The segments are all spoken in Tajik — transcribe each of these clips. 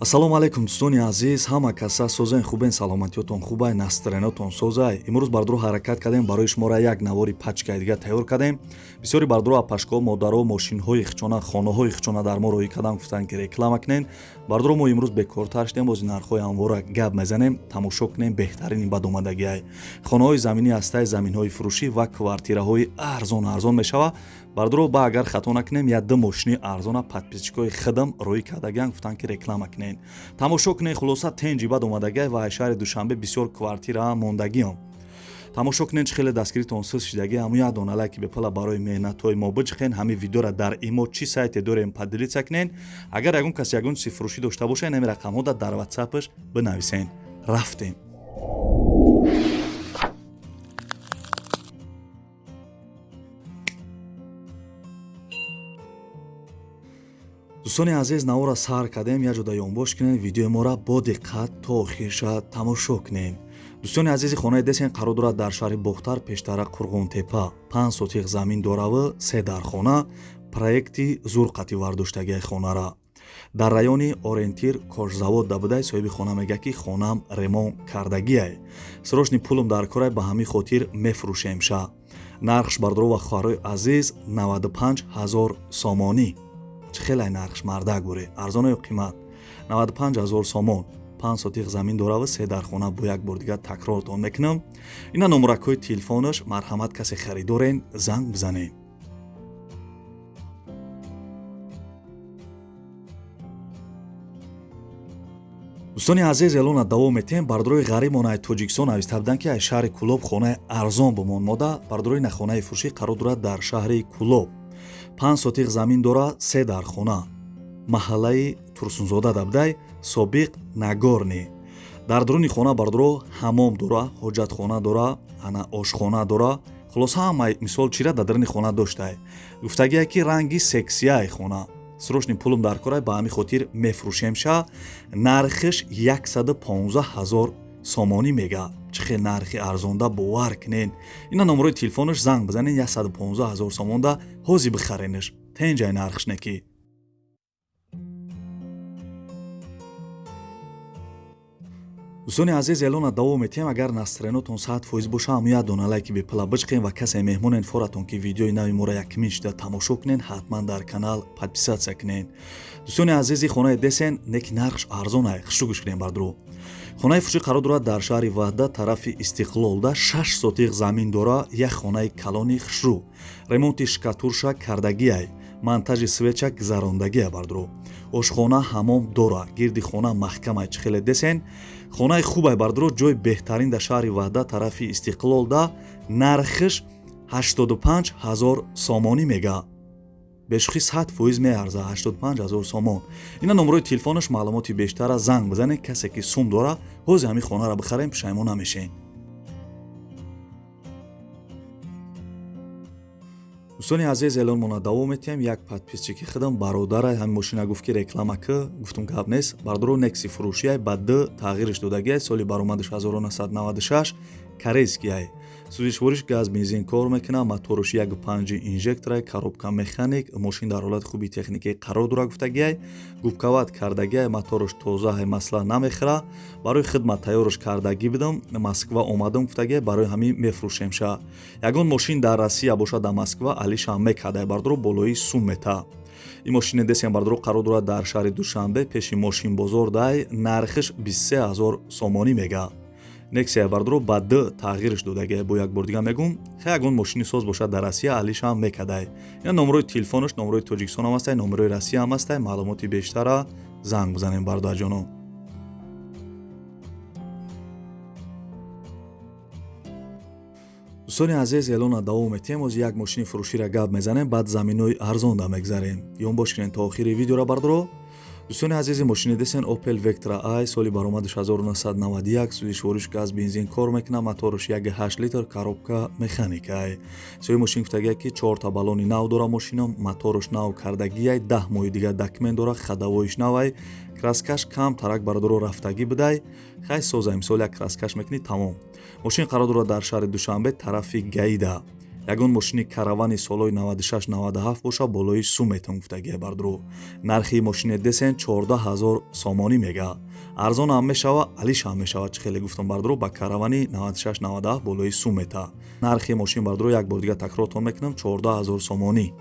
Ассалому алайкум, дӯстони азиз, ҳама каса созен, хубен, саломатиётон хубай, настроениятон созай. Имрӯз, бардуро, ҳаракат кардем, барои шуморо як навори пачкаи дига тайёр кардем. Бисёри бардуро, апашкаҳо, модаро мошинҳои хичона, хонаҳои хичона дар мо роҳӣ кардам, гуфтанд ки реклама кунен. Бардуро, мо имрӯз бекортар шудем, бози нархҳои ҳамвора гап мезанем, тамошо кунем. Беҳтарини бадомадагиай хонаҳои заминӣ ҳастай, заминҳои фурӯшӣ ва квартираҳои арзон арзон мешава. Бардуро, ба агар хато накунем, як ду мошини арзона подписчикои хидм роҳӣ кардагиан, гуфтанд ки реклама кунен, тамошо кунен. Хулоса, тенҷи бад омадагиай ва шаҳри Душанбе бисёр квартира мондагиам. Тамошо кунен, чӣ хеле дастгиритон сиз шидаги. Ҳамун як дона лайки бепала барои меҳнатҳои мо биҷиқен. Ҳамин видеора дар имо чӣ сайте дорем, поделиться кунен. Агар ягон кас ягон чизи фурӯшӣ дошта боша, ин ҳамин рақамҳода дар ватсапаш бинависен. Рафтем. Дӯстони азиз, навора сар кардем, як ҷода ёнбош кунем, видеои моро бо диққат то охирша тамошо кунем. Дӯстони азизи, хонаи десен қарор дорад дар шаҳри Бохтар, пештара Қурғонтепа. 5 сотиқ замин дораву се дархона, проекти зурқати вардоштагии хонара дар райони Ориентир кошзавод дабудай. Соҳиби хона мега ки хонам ремонт кардагиай, срочный пулум дар корай, ба ҳамин хотир мефурӯшемша. Нархш, бардоро ва хоҳарои азиз, 95 ҳазор сомонӣ. Чӣ хелай нархш, мардак буре, арзона ё қимат? 95 ҳазор сомон, 5 сотиқ замин дораву се дархона. Бо як бор дигар такрортон мекунам, ина номракҳои телефонаш. Марҳамат, касе харидорен, занг бизанед. Дӯстони азиз, эълона давом метиҳем. Бардорои ғарибмон ай Тоҷикистон нависта буданд ки ай шаҳри Кулоб хонаи арзон бимон мода. Бардорои, на хонаи фурӯшӣ қарор дорад дар шаҳри Кулоб, 5 сотиқ замин дора, се дархона, маҳаллаи Турсунзода дабдай, собиқ Нагорный. Дар дуруни хона, бардоро, ҳамом дора, ҳоҷатхона дора, ана ошхона дора. Хулоса, ҳамаи мисол чира дар даруни хона доштай. Гуфтагие ки ранги сексияи хона, срочный пулум дар корай, ба ҳамин хотир мефурӯшемша. Нархиш 115 ҳазор сомонӣ мега. Чӣ хел нархи арзонда, бовар кунен. Ина номерои телефонаш, занг бизанен. 115 ҳазор сомонда ҳози бихаренаш, тенҷай нархш неки. Дӯстони азиз, эълона давом метиҳем. Агар настроениятон 100% боша, ҳамун як дона лайки бепала бичиқем ва касе меҳмонен форатон ки видеои нави моро якмин шида тамошо кунен, ҳатман дар канал подписаться кунен. Дӯстони азизи, хонаи десен неки нархш арзонай, хушу гӯш кунем, бардуру. Хонаи фурӯшӣ қарор дорад дар шаҳри Ваҳдат, тарафи Истиқлолда, 6 сотиқ замин дора, як хонаи калони хушрӯ, ремонти штукатурша кардагиай, монтажи свеча гузарондагия. Бардуру, ошхона, ҳамом дора, гирди хона маҳкамай. Чӣ хеле десен, хонаи хубай, бардуро, ҷои беҳтарин дар шаҳри Ваҳдат, тарафи Истиқлолда. Нархиш 85 ҳазор сомонӣ мега. Бешухӣ, 100% меарза, 85 ҳазор сомон. Ина номерои телефонаш, маълумоти бештара занг бизанед. Касе ки сум дора, ҳози ҳамин хонаро бихарем, пушаймон намешен. Дӯстони азиз, эълонмона давом метиҳем. Як подписчики худам, бародарай, ҳамин мошина гуфт ки реклама ки. Гуфтум, гап нест. Бардоро, Некси фурӯшиай, ба д тағйириш додагиай, соли баромадаш 1996, корейскиай. Сӯзишвориш газ, бензин кор мекунад, моторуш 1,5 инжекторай, коробка механик. Мошин дар ҳолати хуби техникӣ қарор дора, гуфтагиай. Губкават кардагиай, моторуш тозаҳай, масла намехӯра. Барои хидмат тайёрш кардагӣ будам, Москва омадам, гуфтагиай, барои ҳамин мефурӯшемша. Ягон мошин дар Россия бошад, дар Москва алишам мекардай, бардоро, болои сум мета. Ин мошини десен, бардоро, қарор дорад дар шаҳри Душанбе, пеши мошинбозор дай. Нархиш 23 ҳазор сомонӣ мега. Нексия, бардоро, ба д тағйирш додагия. Бо як бор дига мегум, хе ягон мошини соз бошад дар Россия, алишам мекадай. Ина номерои телефонаш, номерои Тоҷикистон ҳам ҳастай, номерои Россия ҳам ҳастай. Маълумоти бештара занг бизанем, бародарҷоно. Дӯстони азиз, эълона давом метиҳем. Ози як мошини фурӯширо гап мезанем, баъд заминҳои арзонда мегзарем. Ёнбош кунем то охири видеора, бардоро. Дӯстони азизи, мошини десен Opel Vectra i, соли баромадаш 1991, сӯзишвориш газ, бензин кор мекунад, мотораш 1,8 литр, коробка механикай. Соҳиби мошин гуфтагия ки чорта баллони нав дора мошинам, мотораш нав кардагиай, 10 моҳи дига документ дора, ходовойш навай, краскаш кам тарак, бародаро, рафтагӣ будай. Хай, соза, мисол як краскаш мекунӣ, тамом. Мошин қарор дорад дар шаҳри Душанбе, тарафи Гаида. Ягон мошини каравани солҳои 96-97 боша болои сум метон гуфтагия бардро. Нархи мошине десен 14 000 сомонӣ мега. Арзон ҳам мешава, алиш ҳам мешава. Чӣ хеле гуфтам бардро, ба каравани 96-97 болои сум мета. Нархи мошин бардро як бор дига такрортон мекунам, 14 000 сомонӣ.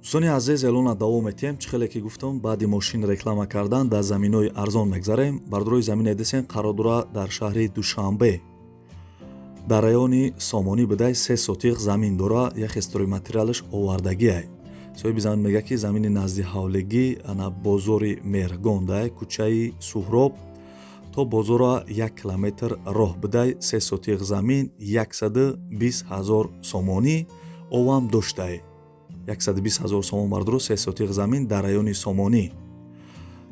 Дӯстони азиз, эълона давом метиҳем. Чӣ хеле ки гуфтам, баъди мошин реклама кардан дар заминҳои арзон мегзарем. Бардорои замине десен қарор дора дар шаҳри Душанбе, дар райони Сомонӣ будай, 3 сотиқ замин дора, яхе стройматериалаш овардагиай. Соҳиби замин мегӯяд, ки замини назди ҳавлигӣ, ана бозори Меҳргондай, кӯчаи Суҳроб то бозора 1 километр роҳ будай. 3 сотиқ замин 120 000 сомонӣ, овам доштай. 120 000 сомон бардоро, 3 сотиқ замин дар райони Сомонӣ.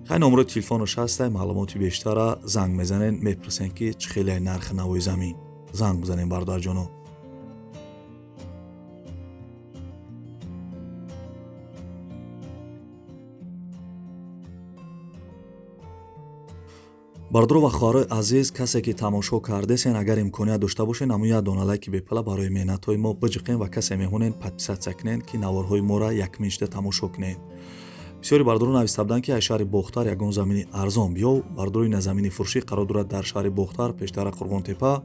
Хай, номерои телефонаш ҳастай, маълумоти бештара занг мезанен, мепурсен, ки чӣ хеле нархи навои замин. Занг бизанем, бародарҷоно. Бародаро ва хоҳарои азиз, касе ки тамошо кардесен, агар имконият дошта бошен, ҳамун як дона лайки бепала барои меҳнатҳои мо биҷиқен ва касе меҳонен, подписаться кунен, ки наворҳои моро якминшда тамошо кунед. Бисёри бародаро нависта буданд, ки аз шаҳри Бохтар ягон замини арзон биёв. Бародаро, ина замини фурӯшӣ қарор дорад дар шаҳри Бохтар, пештара Қурғонтепа,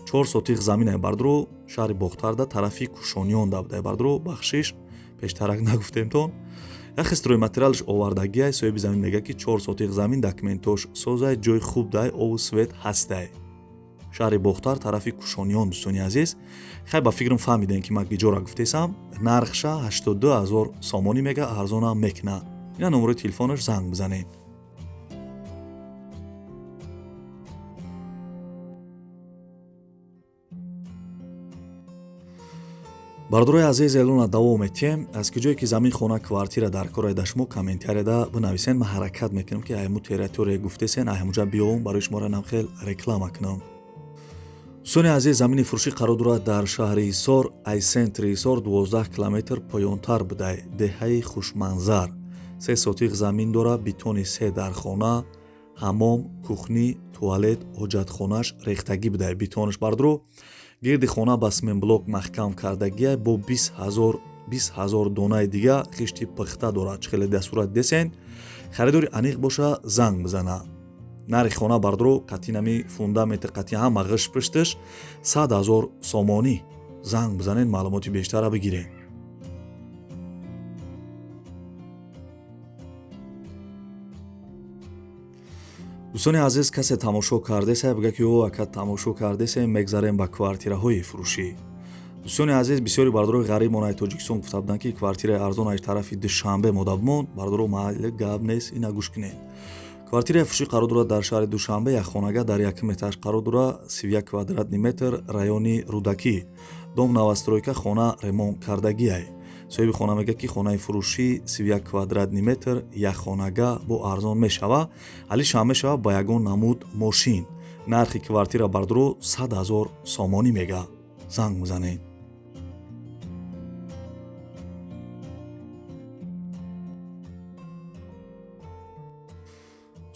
4 сотиқ заминае бардоро, шаҳри Бохтарда, тарафи Кушониёнда будай бардоро. Бахшиш, пештарак нагуфтемтон. Яхе стройматериалш овардагиай. Соҳиби замин мегӯяд, ки 4 сотиқ замин, документош созай, ҷои хуб дай, ову свет ҳастай. Шаҳри Бохтар, тарафи Кушониён. Дӯстони азиз, хай, ба фикрам фаҳмидем, ки ман гиҷора гуфтесам. Нархша 82 000 сомонӣ мега, арзонам мекуна. Ина номерои телефонаш, занг бизанед. Бародарои азиз, эълона давом метиҳем. Аз ки ҷое ки замин, хона, квартира дар кораи да шумо, комментарияда бинависен. Ман ҳаракат мекунам, ки айму территория гуфтесен, аймуҷа биёвам, барои шуморо намхел реклама кунам. Дӯстони азиз, замини фурӯшӣ қарор дорад дар шаҳри Ҳисор, ай центри Ҳисор 12 километр поёнтар будай, деҳаи Хушманзар. 3 сотиқ замин дора, битони се дархона, ҳамом, кухни, туалет, ҳоҷатхонаш рехтагӣ будай битонаш бардоро. Гирди хона ба симентблок маҳкам кардагиай, бо 20 000 донаи дига хишти пухта дорад. Чӣ хеле дар сурат десен, харидори аниқ боша, занг бизана. Нархи хона бардоро қатъи нами фундаменти, қатъи ҳама ғиш пушташ 100 000 сомонӣ. Занг бизанед, маълумоти бештара бигиред. Дӯстони азиз, касе тамошо кардеса, бигӯяд, ки о, ака, тамошо кардесе, мегзарем ба квартираҳои фурӯшӣ. Дӯстони азиз, бисёри бародарои ғариб монаи Тоҷикистон гуфта буданд, ки квартираи арзон аз тарафи Душанбе мода бимон. Бародаро, майли, гап нест, ина гӯш кунед. Квартираи фурӯшӣ қарор дорад дар шаҳри Душанбе, якхонага дар якум этаж қарор дорад, 31 квадратный метр, райони Рӯдакӣ, дом новостройка, хона ремонт кардагиай. Соҳиби хона мегӯяд, ки хонаи фурӯшӣ 31 квадратный метр, якхонага, бо арзон мешава, алишам мешава ба ягон намуд мошин. Нархи квартира бардоро 100 000 сомонӣ мега. Занг бизанед.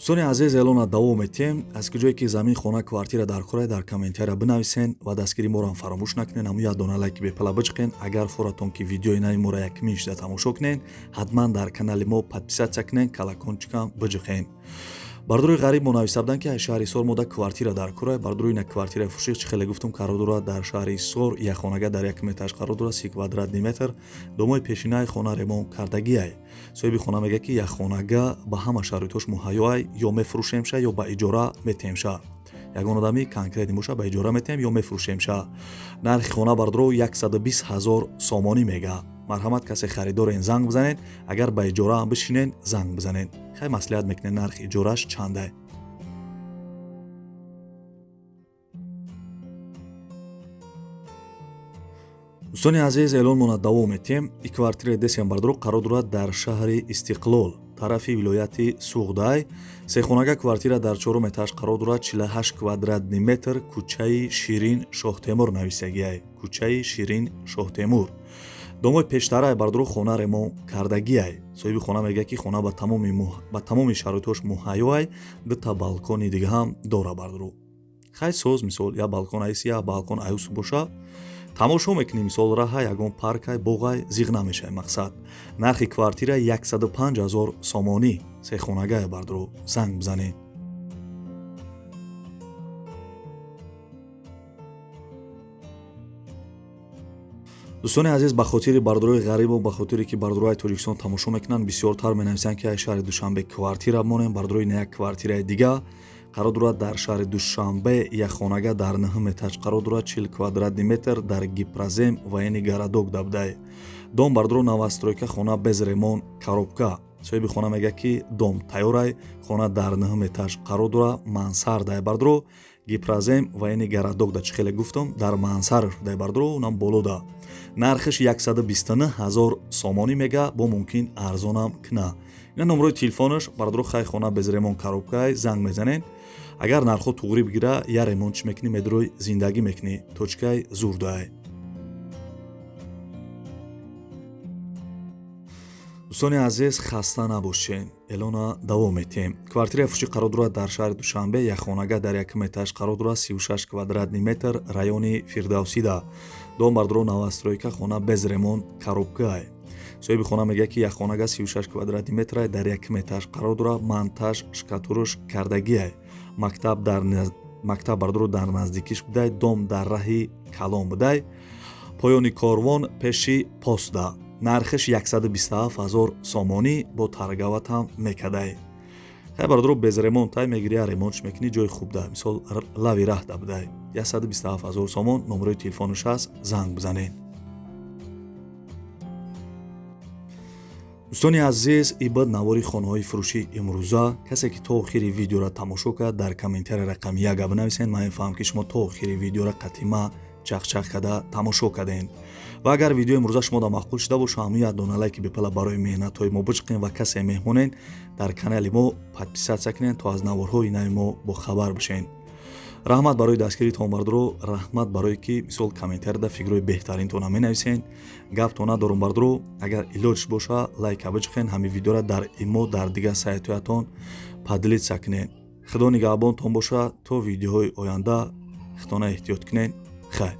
Дӯстони азиз, эълона давом метиҳем. Аз ки ҷое ки замин, хона, квартира дар кора, дар комментария бинависен ва дастгири моро фаромӯш накунен. Ҳамун як дона лайки бепала бичиқен. Агар форатон, ки видеои нави моро якмин шуда тамошо кунен, ҳатман дар канали мо подписаться кунен, колокольчикам биҷиқен. Бародарои ғариб мо нависта буданд, ки аз шаҳри Ҳисор мода квартира дар кора. Бародарои, ина квартираи фурӯшӣ, чӣ хеле гуфтум, қарор дорад дар шаҳри Ҳисор, якхонага дар якум этаж қарор дорад, 30 квадратный метр, домои пешинаи хона ремонт кардагиай. Соҳиби хона мегӯяд, ки якхонага ба ҳама шароитҳош муҳайёай, ё мефурӯшемша, ё ба иҷора метиҳемша. Ягон одами конкретный боша, ба иҷора метиҳем ё мефурӯшемша. Нархи хона бардоро 120 000 сомонӣ мега. Марҳамат, касе харидорен, занг бизанед. Агар ба иҷора ҳам бишинен, занг бизанед, хай, маслиҳат мекунед, нархи иҷорааш чандай. Дӯстони азиз, эълонмона давом метиҳем. И квартираи десем бардоро қарор дорад дар шаҳри Истиқлол, тарафи вилояти Суғдай, сехонага квартира дар чорум этаж қарор дорад, 48 квадратный метр, кӯчаи Ширин Шоҳтемур нависагиай, кӯчаи Ширин Шоҳтемур, домои пештарай бардоро, хона ремонт кардагиай. Соҳиби хона мегӯяд, ки хона ба тамоми шароитҳош муҳайёай, дута балкони дига ҳам дора бардоро. Хай соз, мисол я балкон айси, я балкон аюс боша, тамошо мекунӣ, мисол раҳа, ягон паркай, боғай, зиғ намешавӣ. Мақсад, нархи квартира 105 000 сомонӣ, сехонагае бардро, занг бизанед. Дӯстони азиз, ба хотири бардорои ғарибу ба хотире ки бардорои Тоҷикистон тамошо мекунанд, бисёртар менависанд, ки ай шаҳри Душанбе квартира монем. Бардорои на як квартираи дига қарор дорад дар шаҳри Душанбе, як хонага дар нӯҳум этаж қарор дорад, 40 квадратный метр, дар Гипрозем военный городок дабдай. Дом бардоро новостройка, хона без ремонт, коробка. Соҳиби хона мегӯяд, ки дом тайёрай, хона дар нӯҳум этаж қарор дорад, мансардай бардоро, Гипрозем военный городок да, чӣ хеле гуфтам, дар мансар дай бардоро, унам болода. Нархиш 129 000 сомонӣ мега, бо мумкин арзонам кина. Ина номрои телефонаш бардоро. Хай, хона без ремонт, коробкай, занг мезанед. Агар нархҳо туғрӣ бигира, я ремонт чӣ мекунӣ, медрой зиндагӣ мекунӣ, точкай зурдай. Дӯстони азиз, хаста набошед, эълона давом метиҳем. Квартираи фурӯшӣ қарор дорад дар шаҳри Душанбе, як хонага дар якум этаж қарор дорад, 36 квадратный метр, райони Фирдавсида. Дом бардоро новостройка, хона без ремонт, коробкай. Соҳиби хона мегӯяд, ки як хонага 36 квадратный метрай, дар якум этаж қарор дорад, монтаж штукатурш кардагиай. Мактаб дар мактаб бардоро дар наздикиш будай, дом дар раҳи калон будай, поёни корвон, пеши постда. Нархиш 127 000 сомонӣ, бо торговать ам мекадай. Хай бардоро, без ремонт тай мегири, я ремонтш мекунӣ, ҷои хуб да, мисол лави раҳ да будай. 127 000 сомон, номерои телефонаш ҳаст, занг бизанед. Дӯстони азиз, ибад навори хонаҳои фурӯшии имрӯза. Касе ки то охири видеоро тамошо кард, дар комментария рақами яка бинависед. Ман мефаҳмам, ки шумо то охири видеоро қатима чахчах карда тамошо кардем. Ва агар видеои имрӯза шумо да маъқул шуда боша, ҳамун як дона лайки бепала барои меҳнатҳои мо бичиқем ва касе меҳмонен, дар канали мо подписаться кунед, то аз наворҳои нави мо бохабар бишед. Раҳмат барои дастгиритон бардоро, раҳмат барое ки мисол комментарияда фикрҳои беҳтаринтона менависен. Гаптон надорум бардоро, агар илоҷш боша, лайка бичиқен, ҳамин видеора дар имо, дар дигар сайтҳоятон поделиться кунед. Худо нигаҳбонтон боша то видеоҳои оянда. Худтона эҳтиёт кунед. Хайр.